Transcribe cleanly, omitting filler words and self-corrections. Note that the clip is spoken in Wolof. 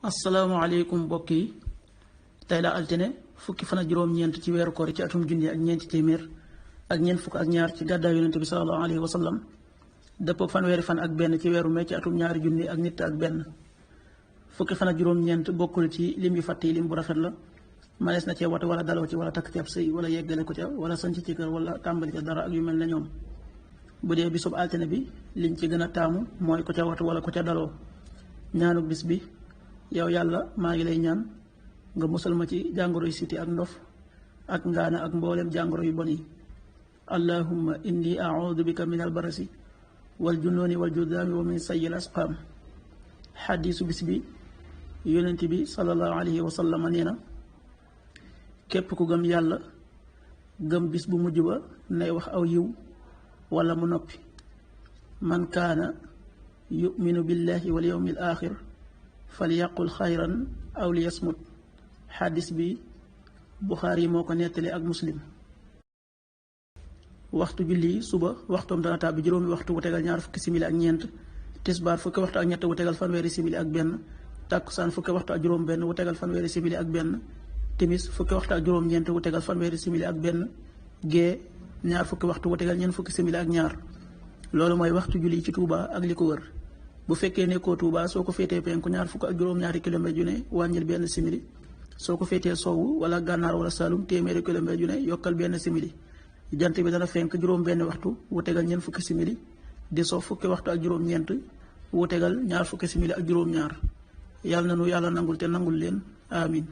asalaamaaleykum mbokk yi tey la altine fukki fan ak juróom-ñeent ci weeru koor ci atum junni ak ñeenti téeméer ak ñeent fukk ak ñaar ci gàddaay yonente bi sallallahu alayhi wa sallam dëppoo fanweeri fan ak benn ci weeru mai ci atum ñaari junni ak nit ak benn. fukki fan ak juróom-ñeent bokkul ci lim yu fàtt yi lim bu rafet la manees na cee wate wala daloo ci wala takk ci ab sëy wala yeggale ko ca wala sanc ci kër wala tàmbali ca dara ak yu mel ne ñoom. bu dee bisub altine bi liñ ci gën a taamu mooy ko ca watu wala ko ca daloo. ñaanu bis bi yow yàlla maa ngi lay ñaan nga musal ma ci jàngoro yu siti ak ndof ak ngaana ak mboolem jàngoro yu bon yi. allahumma inni a'udhu bika min albarasi wal junooni wal judaami wa min sayyi al asqaam. xaddiisu bis bi yonent bi sallallahu alayhi wa sallam nee na képp ku gëm yàlla gëm bis bu mujj ba nay wax aw yiw wala mu noppi. man kaana yuminu billahi wal yawmil axir falyaqul xayran aw liyasmut. xaddis bi buxaari yi moo ko nettali ak muslim. waxtu julli suba waxtoom dana tàbbi juróomi waxtu wu tegal ñaar fukki simili ak ñeent, tisbaar fukki waxtu ak ñett wu tegal fanweeri simili ak benn, tàkkusaan fukki waxtu ak juróom benn wu tegal fanweeri simili ak benn, timis fukki waxtu ak juróom ñeent wu tegal fanweeri simili ak benn, gee ñaar fukki waxtu wu tegal ñeent fukki simili ak ñaar. loolu mooy waxtu julli ci Touba ak li ko wër. bu fekkee nekkoo Touba soo ko féetee penku ñaar fukk ak juróom-ñaari kilomètre yu ne wàññil benn simili, soo ko féetee sowwu wala gànnaar wala Saalum téeméeri kilomètre yu ne yokkal benn simili. jant bi dana fenk juróom benn waxtu wu tegal ñeent fukki simili, di so fukki waxtu ak juróom-ñeent wu tegal ñaar fukki simili ak juróom-ñaar. yàlla na nu yàlla nangul te nangul leen amin.